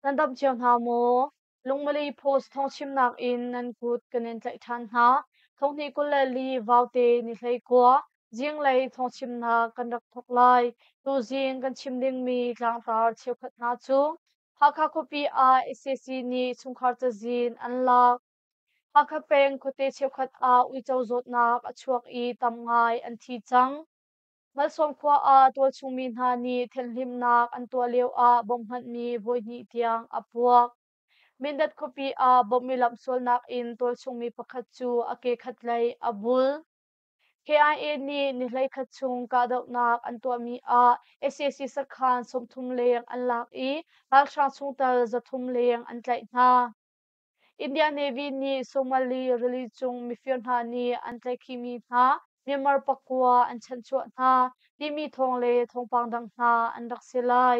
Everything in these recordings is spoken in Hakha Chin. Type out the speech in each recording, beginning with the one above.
Nan dam cio hna maw? Lungmali Post thawngchimnak in nan kut kan in tlaih ṭhan hna. Thonghnih 24 Vaute ni 19 zinglei thawngchimnak kan rak thawk lai. Tuzing kan chim dingmi tlangtar cheukhat hna cu Hakha khuapi ah sac nih chungkhar cazin an lak. Hakha peng khuate cheukhat ah uico zawtnak a chuak i tam ngai an thi cang. Malsawm khua ah tualchung mi hna nih thianhhlimhnak an tuah lioah bomb hmanhmi voihnih tiang a puak. Mindat khuapi ah bomb i lamhsualnak in tualchung mi pakhat cu a ke khatlei a bul. KIA nih ni 11 chung kahdohnak an tuahmi ah sac sakhan 30 leng an lak i ralhrang chungtel 300 leng an tlaih hna. India Navy nih Somali rili cung mifir hna nih an tlaihkhihmi hna Myanmar pakua an chanhchuah hna timi thawng le thawngpang dang hna an rak si lai.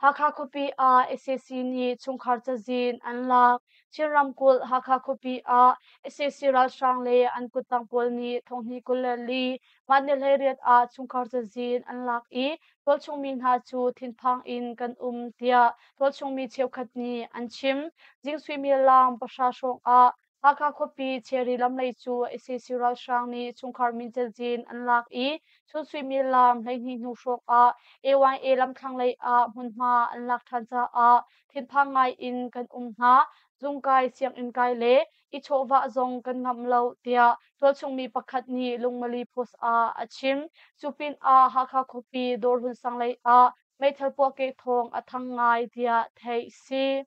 Hakha khuapi ah sac nih chungkhar cazin an lak. Chin ramkulh Hakha khuapi ah sac ralhrang le an kuttang pawl nih thonghnih 24 mah ni 18 ah chungkhar cazin an lak i tualchung mi hna cu thinphang in kan um tiah tualchung mi cheukhat nih an chim. Zing suimilam 9 hrawng ah Hakha khuapi Cherry lam lei cu sac ralhrang nih chungkhar min cazin an lak i chun suimilam 12 hnu hrawng ah AYA lamthlang lei ah hmunhma an lak ṭhan caah thinphang ngai in kan um hna. Zungkai, sianginn kai le i chawhvah zong kan ngamh lo tiah tualchung mi pakhat nih Lungmali Post ah a chim. Cu pinah Hakha khuapi Dawrhlun sang lei ah meithal puahkeh thawng a thang ngai tiah theih si.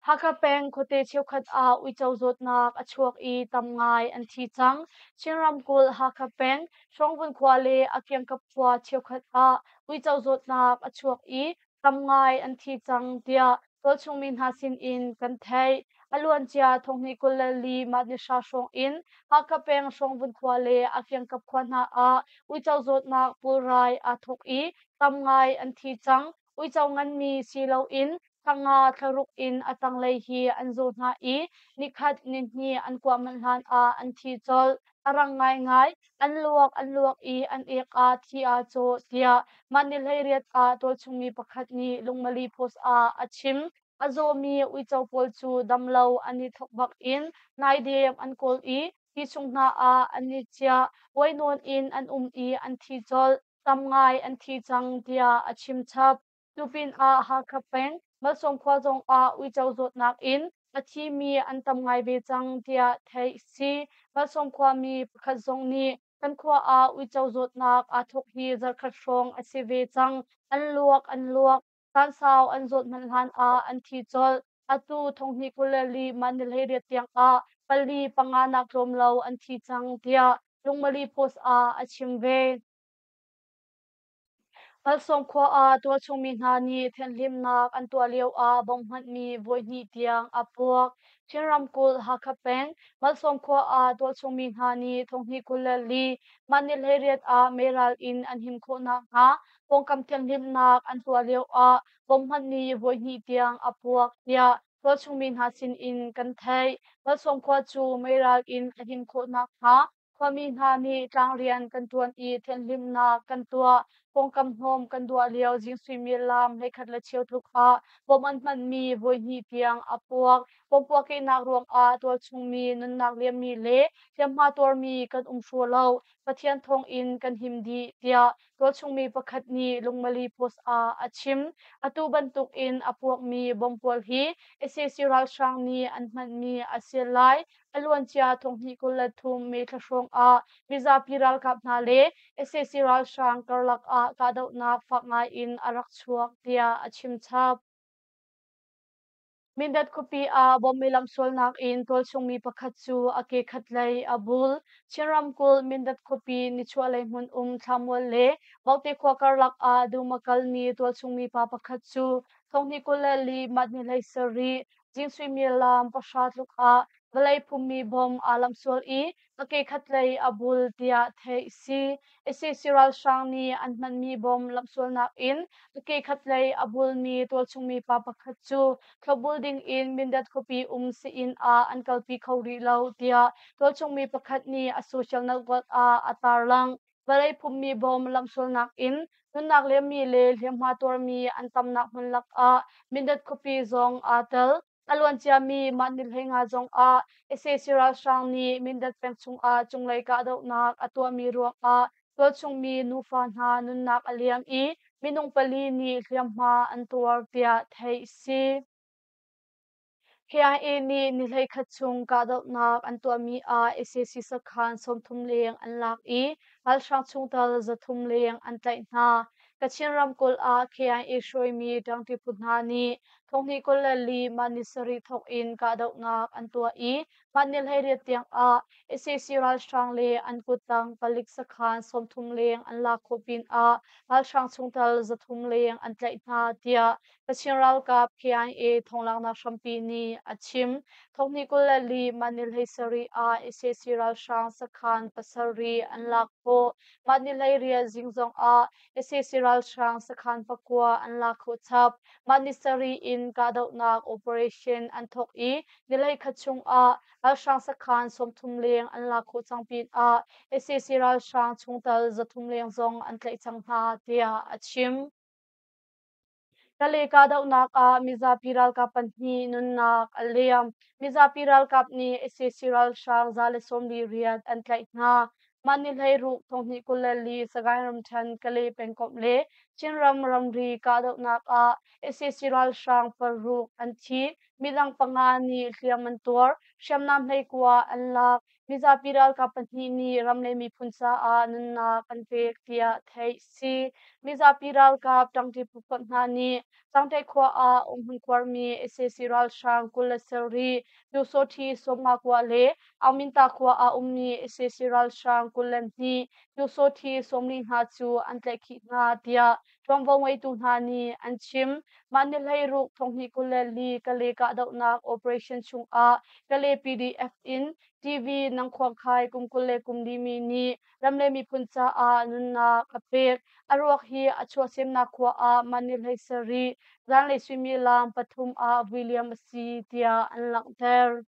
Hakha peng khuate cheukhat ah uico zawtnak a chuak i tam ngai an thi cang. Chin ramkulh Hakha peng Hrawngvun khua le a kiangkap khua cheukhat ah uico zawtnak a chuak i tam ngai an thi cang tiah tualchung mi hna sin in kan theih. A luancia thonghnih 24 mah ni hra hrawng in Hakha peng Hrawngvun khua le a kiangkap khua hna ah uico zawtnak pulrai aa thawk i tam ngai an thi cang. Uico nganmi si loin thla thlaruk in a tanglei hi an zaw hna i nikhat nihnih an kuah manh hlan ah an thi colh. A rang ngaingai, an luak an luak i an ek ah thi aa cawh tiah mah ni 18 ah tualchungmi pakhat nih Lungmali Post ah a chim. A zawmi uico pawl cu damlo an i thawk bak in naidem an kawl i ti chung hna ah an i ciah. Uai nawn in an um i an thi colh. Tam ngai an thi cang tiah a chim chap. Cu pinah Hakha peng Malsawm khua zongah uico zawtnak in a thimi an tam ngai ve cang tiah theih si. Malsawm khuami pakhat zong nih kan khua ah uico zawtnak aa thawk hi zarkhat hrawng a si ve cang. An luak an luak. Caan sau an zawt hmanh hlan ah an thi colh. Atu thonghnih 24 mah ni 18 tiang ah pali panga nak tlawm lo an thi cang tiah Lungmali Post ah a chim ve. Malsawm khua ah tualchung mi hna nih thianhhlimhnak an tuah lio ah bom hmanhmi voihnih tiang a puak. Chin ramkulh Hakha peng Malsawm khua ah tualchung mi hna nih thonghnih 24 mah ni 18 ah meiral in an him khawh nakhnga pawngkam thianhhlimhnak an tuah lio ah bom hmanhmi voihnih tiang a puak tiah tualchung mi hna sin in kan theih. Malsawm khua cu meiral in a him khawh nakhnga Khuami hna nih tlangrian kan ṭuan i thianhhlimhnak kan tuah. Pawngkam hnawm kan duah lio zing suimilam 11 le cheu tluk ah bom an hmanmi voihnih tiang a puak. Bom puahkehnak ruangah tualchungmi nunnak liammi le hliamhma tuarmi kan um hraw lo. Pathian thawngin kan him dih, tiah tualchungmi pakhat nih Lungmali Post ah a chim. Atu bantukin a puakmi bom pawl hi sac ralhrang nih an hmanmi a si lai. A luancia thonghnih 23 May thla hrawng ah mizapi ralkap hna le sac ralhrang karlak ah kahdohnak fak ngai in a rak chuak tiah a chim chap. Mindat khuapi ah bomb i lamsualnak in tualchungmi pakhat cu a ke khatlei a bul. Chin ramkulh Mindat khuapi nichuahlei hmun um Thlamual le Baute khua karlak ah dum a kalmi tualchungmi pa pakhat cu thonghnih 24 mah ni 17 zing suimilam 9 tluk ah vawlei phummi bomb aa lamhsual i. a ke khatlei a bul tiah theih si. Sac ralhrang nih an hmanmi bom lamhsualnak in a ke khatlei a bulmi tualchungmi pa pakhat cu thlopbul ding in Mindat khuapi um sii-inn ah an kalpi kho rih lo tiah tualchungmi pakhat nih a social network ah a tarlangh. Vawlei phummi bom lamhsualnak in nunnak liammi le hliamhma tuarmi an tamnak hmun lakah Mindat khuapi zong aa tel. A luanciami mah ni 15 zongah sac ralhrang nih Mindat peng chungah cunglei kahdohnak a tuahmi ruangah tualchungmi nufa hna nunnak a liam i minung pali nih hliamhma an tuar tiah theih a si. KIA nih ni 11 chung kahdohnak an tuahmi ah sac sakhan 30 leng an lak i ralhrang chungtel 300 leng an tlaih hna. Kachin ramkulh ah KIA hruaimi ṭangṭi phu hna nih thonghnih 24 mah ni sarih thawk in kahdohnak an tuah i mah ni 18 tiang ah sac ralhrang le an kuttang palik sakhan 30 leng an lak khawh pinah ralhrang chungtel 300 leng an tlaih hna tiah Kachin ralkap KIA thonglaknak hrampi nih a chim. Thonghnih 24 mah ni 17 ah sac ralhrang sakhan pasarih an lak khawh. Mah ni 18 zing zongah sac ralhrang sakhan pakua an lak khawh chap. Mah ni sarih in kahdohnak operation an thawk i ni 11 chungah ralhrang sakhan 30 leng an lak khawh cang pinah sac ralhrang chungtel 300 leng zong an tlaih cang hna tiah a chim. Kale kahdohnak ah mizapi ralkap pahnih nunnak a liam. Mizapi ralkap nih sac ralhrang 144 an tlaih hna. Mah ni 16 thonghnih 24 Sagaing ramṭhen Kale pengkomh le Chinram ramri kahdohnak ah sac ralhrang paruk an thi. Midang panga nih hliam an tuar. Hriamnam 19 an lak. Mizapi ralkap pahnih nih ram le miphun caah nunnak an pek tiah theih si. Mizapi ralkap ṭangṭi phufonh hna nih Cangte khua ah umhmun khuarmi sac ralhrang 27, Pyusawṭhi 59 le Aungminta khua ah ummi sac ralhrang 22, Pyusawṭhi 40 hna cu an tlaihkhih hna tiah ṭuanvo ngeitu hna nih an chim. Mah ni 16 thonghnih 24 Kale kahdohnak operation chungah Kale PDF in TV Nang Khuangkhai kum 24 mi nih ram le miphun caah nunnak a pek. A ruak hi a chuahsemnak khua ah mah ni 17 zanlei suimilam pathum ah vuiliam a si tiah an langhter.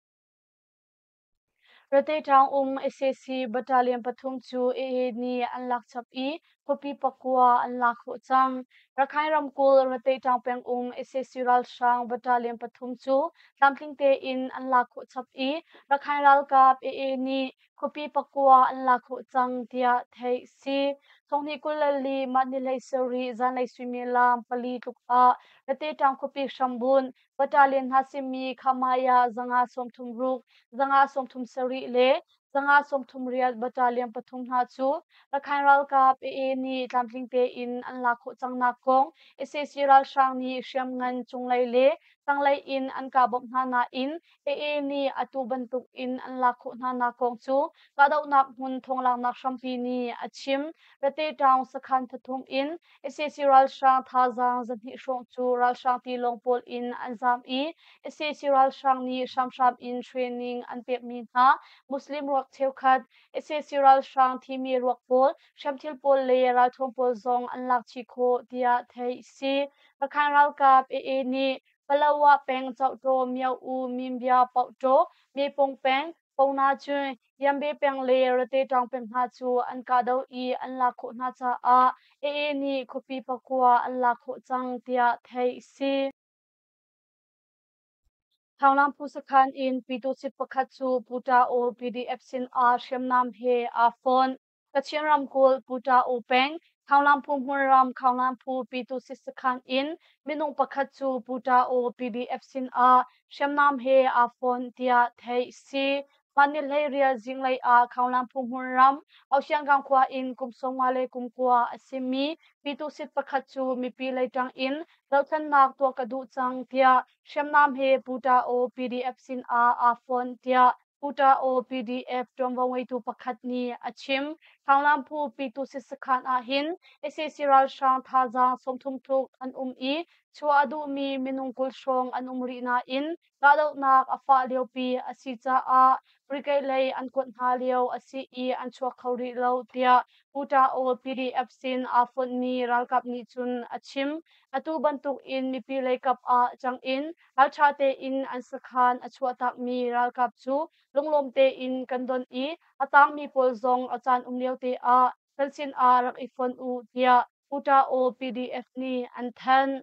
Rateṭaung um sac battalion pathum cu AA nih an lak chap i khuapi pakua an lak khawh cang. Rakhine ramkulh Rateṭaung pengum sac ralhrang battalion pathum cu tlamtling tein an lak khawh chap i Rakhine ralkap AA nih khuapi pakua an lak khawh cang tiah theih si. Thonghnih 24 mah ni 17 zanlei suimilam pali tluk ah Rateṭaung khuapi hrambunh Battalion hna simi Khamaya 536, 537 le 538 battalion pathum hna cu Rakhine ralkap AA nih tlamtling tein an lak khawh cangnak kong sac ralhrang nih hriamngan cunglei le tanglei in an kah bawmh hna nain AA nih atu bantuk in an lak khawh hnanak kong cu kahdohnak hmun thawnglaknak hrampi nih a chim. Rate Town sakhan pathum in sac ralhrang thazaang 200 hrawng cu ralhrang tilawng pawl in an zaam i sac ralhrang nih hramhram in training an pekmi hna Muslim ruak cheukhat, sac ralhrang thimi ruak pawl, hriamthil pawl le ralthuam pawl zong an lak chih khawh tiah theih a si. Rakhine ralkap AA nih Palawa peng Cohtaw Myo-U Minbya Paohtaw Mepung peng Ponacun, Yambe peng le Rateṭaung peng hna cu an kahdoh i an lak khawh hna caah AA nih khuapi pakua an lak khawh cang tiah theih a si. Thanglang phu sakhan in Pyituhsit pakhat cu Puta-O PDF sin ah hriamnam he aa fonh. Kachin ramkulh Puta-O peng Khaunglampu hmunram Khaunglampu Pyituhsit sakhan in minung pakhat cu Puta-O PDF sin ah hriamnam he aa fonh tiah theih a si. Mah ni 18 zinglei ah Khaunglampu hmunram Oceangang khua in kum 59 a simi Pyituhsit pakhat cu mipi lei ṭang in dohthlennak tuah ka duh cang tiah hriamnam he Puta-O PDF sin ah aa fonh tiah Puta-O PDF ṭuanvo ngeitu pakhat nih a chim. Thanglampu Pyituhsit sakhan ah hin sac ralhrang thazaang 30 tluk an um i chuah a duhmi minung 20 hrawng an um rih nain kahdohnak a fah liopi a si caah Brigade lei an kuat hna lio a si i an chuak kho rih lo tiah Puta-aw PDF sin aa fonhmi ralkap nih cun a chim. Atu bantuk in mipi leikap ah cang in ralṭha tein an sakhan a chuahtakmi ralkap cu lunglawm tein kan don i a tangmi pawl zong a caan um lio te ah kan sinah rak i fon u tiah Puta-aw PDF nih an thanh.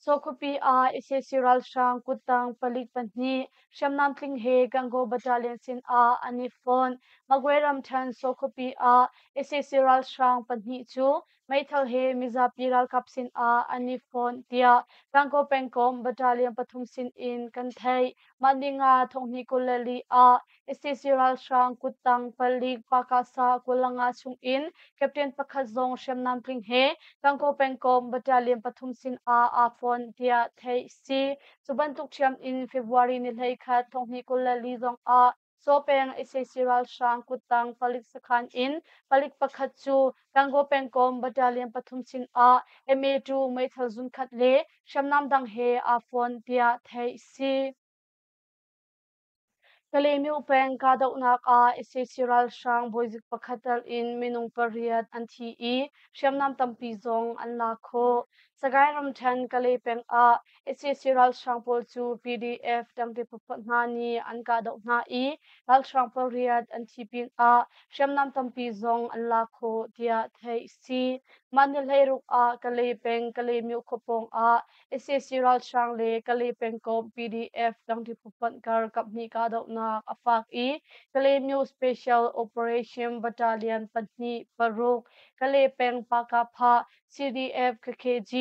Sawkhuapi ah sac ralhrang kuttang palik pahnih hriamnam tling he Gangaw Battalion sin ah an i fonh. Magwe ramṭhen Sawkhuapi ah sac ralhrang pahnih cu meithal he mizapi ralkap sin ah an i fonh tiah Gangaw pengkomh Battalion pathum sin in kan theih. Mah ninga thonghnih 24 ah sac ralhrang kuttang palik Pakasa 25 chung in captain pakhat zong hriamnam tling he Gangaw pengkomh battalion pathum sin ah aa fonh tiah theih si. Cu bantuk ṭhiam in February ni 11 thonghnih 24 zong ah Saw peng sac ralhrang kuttang palik sakhan in palik pakhat cu Gangaw pengkomh battalion pathum sin ah MA2 meithal zunkhat le hriamnam dang he aa fonh tiah theih si. Kalaymyo peng kahdohnak ah sac ralhrang bawizik pakhat tel in minung pariat an thi i hriamnam tampi zong an lak khawh. Sagaing ramṭhen Kalay peng ah sac ralhrang pawl cu PDF ṭangṭi phuphuat hna nih an kahdoh hna i ralhrang pariat an thi pinah hriamnam tampi zong an lak khawh tiah theih a si. Mah ni 16 ah Kalay peng Kalaymyo khua pawng ah sac ralhrang le Kalay pengkomh PDF dangṭi phufonh kar kaphnih kahdohnak a fak i Kalaymyo Special Operation Battalion pahnih paruk, Kalay peng Pakapha, CDF, KKG,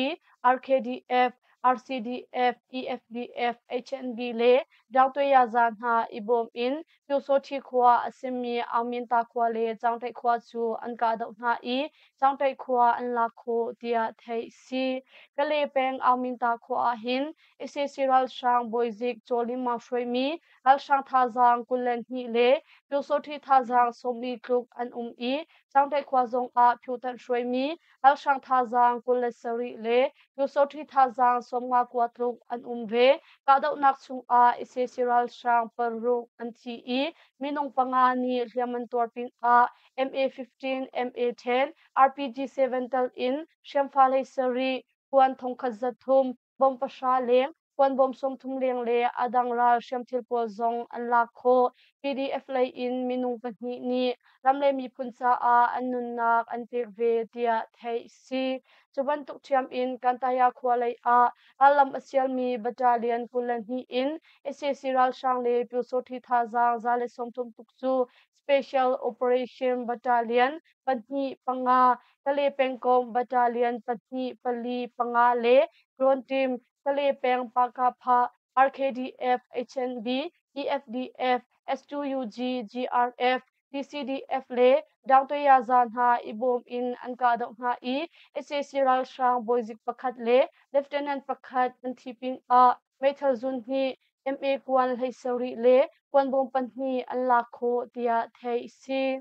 RKDF, RCDF, EFDF, HNB le Dangtuiyaza hna i bawm in Pyusawṭhi khua a simi Aungminta khua le Cangtaih khua cu an kahdoh hna i Cangtaih khua an lak khawh tiah theih a si. Kalay peng Aungminta khua ahhin sac ralhrang bawizik Caw Lim Maung hruaimi ralhrang thazaang 22 le Pyusawṭhi thazaang 40 tluk an um i Cangtaih khua zongah Phyutanh hruaimi ralhrang thazaang 27 le Pyusawṭhi thazaang 50 kua tluk an um ve. Kahdohnak chungah sac ralhrang paruk an thi i minung panga nih hliam an tuar pinah MA-15, MA-10, RPG-7 tal in hriamfa hlei sarih, kuan thongkhat zathum, bom pahra leng, kuan bom 30 leng le a dang ral hriamthil pawl zong an lak khawh. PDF lei in minung pahnih nih ram le miphun caah an nunnak an pek ve tiah theih a si. Cu bantuk ṭhiam in Kantaya khua lei ah rallam a sialmi battalion 22 in sac ralhrang le Pyusawṭhi thazaang 130 tuk cu Special Operation Battalion pahnih panga, Kalay pengkomh Battalion pahnih pali panga le Drone Team Kalay peng Pakapha RKDF, HNB, EFDF, S2UG, GRF, TCDF le Dangtuiyaza hna i bawm in an kahdoh hna i sac ralhrang bawizik pakhat le lieutenant pakhat an thi pinah meithal zun hnih, MA kuan 17 le kuanbawm pahnih an lak khawh tiah theih a si.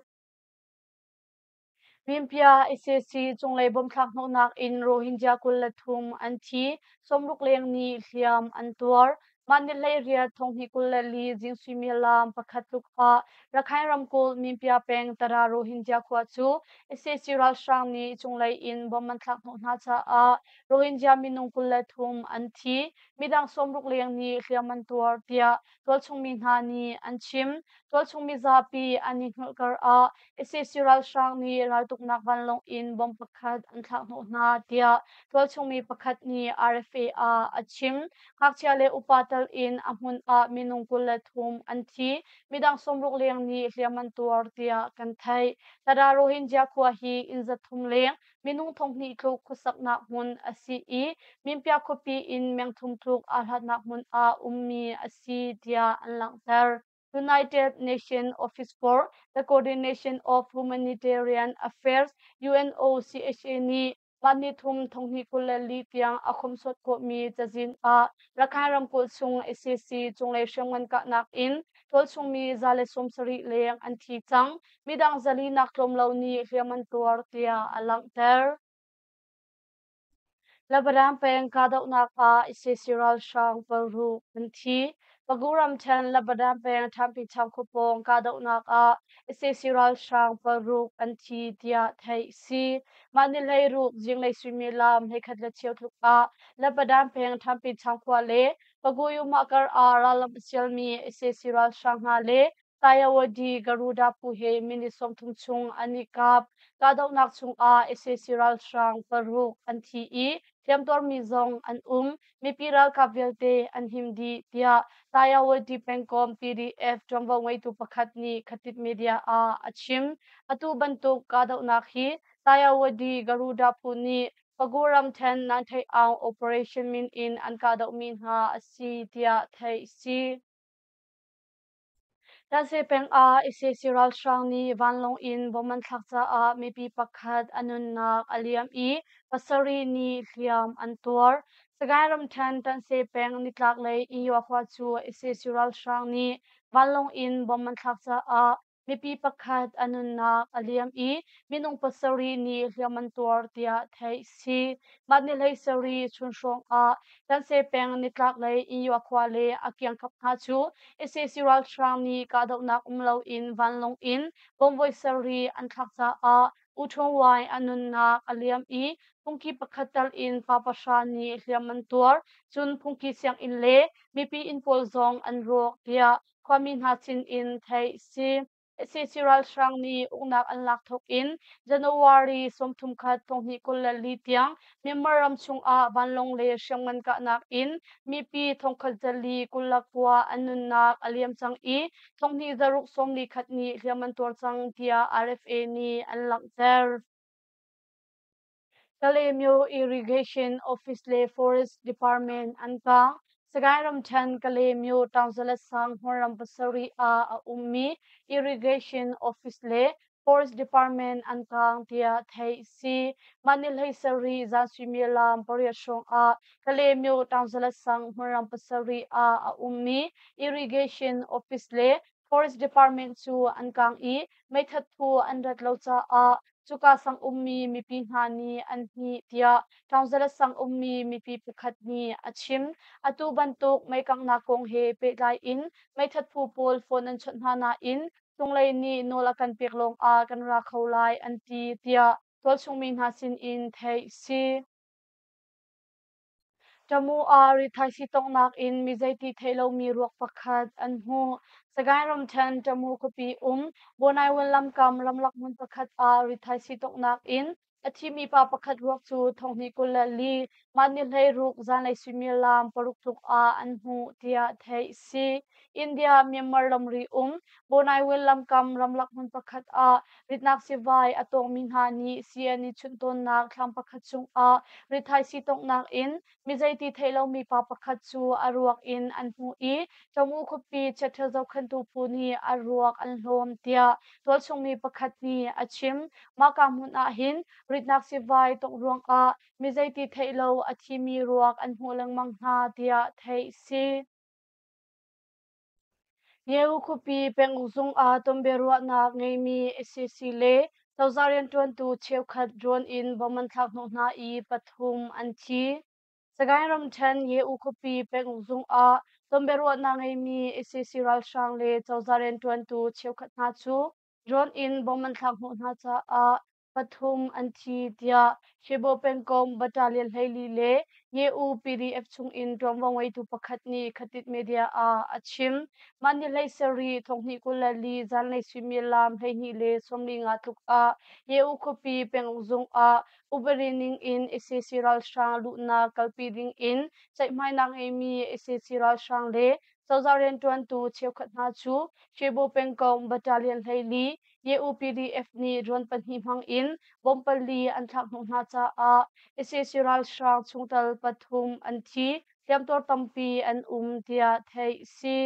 Mimpia sac cunglei bomthlak hnawhnak in Rohingya 23 an thi, 60 leng nih hliam an tuar. Mah ni 18 thonghnih 24 zing suimilam pakhat tluk ah Rakhine ramkulh Mimpia peng Tara Rohingya khua cu sac ralhrang nih cunglei in bom an thlak hnawh hna caah Rohingya minung 23 an thi, midang 60 leng nih hliam an tuar tiah tualchung mi hna nih an chim. Tualchung mizapi an i hngalh kar ah sac ralhrang nih raltuknak vanlawng in bomb pakhat an thlak hnawh hna tiah tualchung mi pakhat nih RFA ah a chim. Ngakchia le upa tal in a hmun ah minung 23 an thi, midang 60 leng nih hliam an tuar tiah kan theih. Tada Rohingya khua hi inn 300 leng minung 2000 tluk khuasaknak hmun a si i Minpia khuapi in meng thum tluk aa hlatnak hmun ah ummi a si tiah an langhter. United Nations Office for the Coordination of Humanitarian Affairs UNOCHA nih mah ni thum thonghnih 24 tiang a khomhsuat khawhmi cazin ah Rakhine ramkulh chung sac cunglei hriamngan kahnak in tualchungmi 170 leng an thi cang. Midang 400 nak tlawm lo nih hliam an tuar tiah a langhter. Lebanon peng kahdohnak ah sac ralhrang paruk an thi. Pagu ramṭhen Labadan peng Ṭhanpichang khua pawng kahdohnak ah sac ralhrang paruk an thi tiah theih si. Mah ni 16 zinglei suimilam 11 le cheu tluk ah Labadan peng Ṭhanpichang khua le Pagu Yumah kar ah rallam a sialmi sac ralhrang hna le Tayawadi Garuda phu he minute 30 chung an i kap. Kahdohnak chungah sac ralhrang paruk an thi i hliamtuarmi zong an um. Mipi ralkap vialte an him dih tiah Tayawadi pengkomh PDF ṭuanvo ngeitu pakhat nih Khatit Media ah a chim. Atu bantuk kahdohnak hi Tayawadi Garuda phu nih Pagu ramṭhen Nanthei Aung Operation min in an kahdohmi hna a si tiah theih si. Tanse peng ah sac ralhrang nih vanlawng in bomb an thlak caah mipi pakhat a nunnak a liam i pasarih nih hliam an tuar. Sagaing ramṭhen Tanse peng nitlaklei Inyaw khua cu sac ralhrang nih vanlawng in bomb an thlak caah mipi pakhat a nunnak a liam i minung pasarih nih hliam an tuar tiah theih si. Mah ni 17 chun hrawng ah Tanse peng nitlaklei Inyaw khua le a kiangkap hna cu sac ralhrang nih kahdohnak um loin vanlawng in bomb voi sarih an thlak caah U Ṭhung Wai a nunnak a liam i phungki pakhat tal in pa pahra nih hliam an tuar. Cun phungki sianginn le mipi inn pawl zong an rawk tiah khuami hna sin in theih si. Sac ralhrang nih uknak an lak thawk in January 31 2024 tiang Myanmar ram chungah vanlawng le hriamngan kahnak in mipi 1429 an nunnak a liam cang i 2641 nih hliam an tuar cang tiah RFA nih an langhter. Kalaymyo Irrigation Office le Forest Department an kang. Sagaing ramṭhen Kalaymyo Taungzalat sang hmunram pasarih ah a ummi Irrigation Office le Forest Department an kang tiah theih si. Mah ni 17 zan suimilam 8 hrawng ah Kalaymyo Taungzalat sang hmunram pasarih ah a ummi Irrigation Office le Forest Department cu an kang i meithat phu an rat lo caah cuka sang ummi mipi hna nih an hnih tiah Taungzala sang ummi mipi pakhat nih a chim. Atu bantuk meikanghnak kong he pehtlai in meithat phu pawl phone an chawnh hna nain cunglei nih nawl a kan pek lawng ah kan ra kho lai an ti tiah tualchungmi hna sin in theih si. Tamu ah rithaisii tonghnak in mi zeiti theih lomi ruak pakhat an hmuh. Sagaing ramṭhen Tamu khuapi um Bonaiwan lamkam ramlak hmun pakhat ah rithaisii tonghnak in a thimi pa pakhat ruak cu 2024 mah ni 16 zanlei suimilam 6 tluk ah an hmuh tiah theih a si. India Myanmar ramri um Bonaiwan lamkam ramlak hmun pakhat ah ritnak sivai a tawngmi hna nih sii an i chunh tawnnak thlam pakhat chungah rithaisii tonghnak in mi zeiti theih lomi pa pakhat cu a ruak in an hmuh i Tamu khuapi chiatṭha zohkhenhtu phu nih a ruak an hlawm tiah tualchungmi pakhat nih a chim. Mahka hmun ah hin ritnak sivai tongh ruangah mi zeiti theih lo a thimi ruak an hmuh lengmang hna tiah theih si. Yeu khuapi penguk zung ah tonbiaruahnak ngeimi sac le cozah rianṭuantu cheukhat drone in bomb an thlak hnawh hna i pathum an thi. Sagaing ramṭhen Yeu khuapi penguk zung ah tonbiaruahnak ngeimi sac ralhrang le cozah rianṭuantu cheukhat hna cu drone in bomb an thlak hnawh hna caah pathum an thi tiah Shebo pengkomh Battalion 14 le Ye-U PDF chungin ṭuanvo ngeitu pakhat nih Khatit Media ah a chim. Mah ni 17 2024 zanlei suimilam 12:45 tluk ah Ye-U khuapi penguk zung ah upadi ning in sac ralhrang luhnak kalpi ding in ceihmainak ngeimi sac ralhrang le cozah rianṭuantu cheukhat hna cu Shebo pengkomh Battalion 14 YUPDF nih drone pahnih hmang in bomb pali an thlak hnawh hna caah sac ralhrang chungtel pathum an thi, hliamtuar tampi an um tiah theih a si.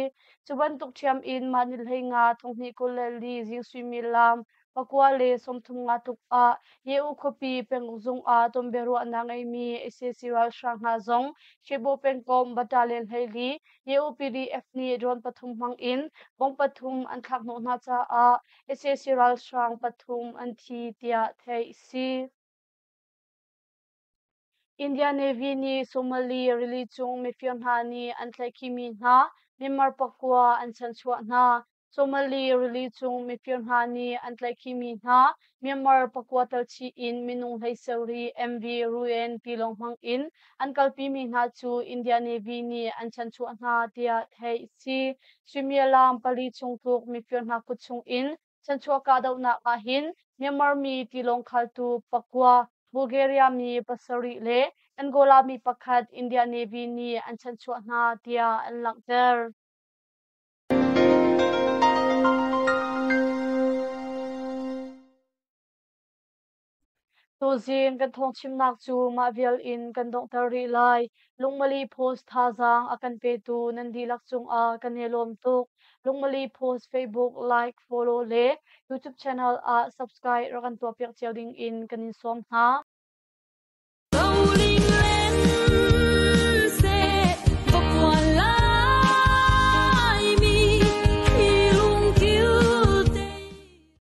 Cu bantuk ṭhiam in mah ni 15 2024 zing suimilam 9:35 tluk ah Ye-U khuapi penguk zung ah tonbiaruahnak ngeimi sac ralhrang hna zong Shebo pengkomh Battalion 14 UPDF nih drone pathum hmang in bom pathum an thlak hnawh hna caah sac ralhrang pathum an thi tiah theih a si. India Navy nih Somali rili cung mifir hna nih an tlaihkhihmi hna Myanmar pakua an chanchuah hna. Somali rili cung mifir hna nih an tlaihkhihmi hna Myanmar pakua telchih in minung 17 MV Ruen tilawng hmang in an kalpimi hna cu India Navy nih an chanchuah hna tiah theih a si. Suimilam pali chung tluk mifir hna kut chung in chanchuah kahdohnak ah hin Myanmar mi tilawng khaltu pakua, Bulgaria mi pasarih le Angola mi pakhat India Navy nih an chanchuah hna tiah an langhter. Tuzing kan thawngchimnak cu mah vial in kan donghter rih lai. Lungmali Post thazaang a kan petu nan dihlak cungah kan i lawm tuk. Lungmali Post Facebook like, follow le YouTube channel ah subscribe rak kan tuahpiak cio ding in kan in sawm hna.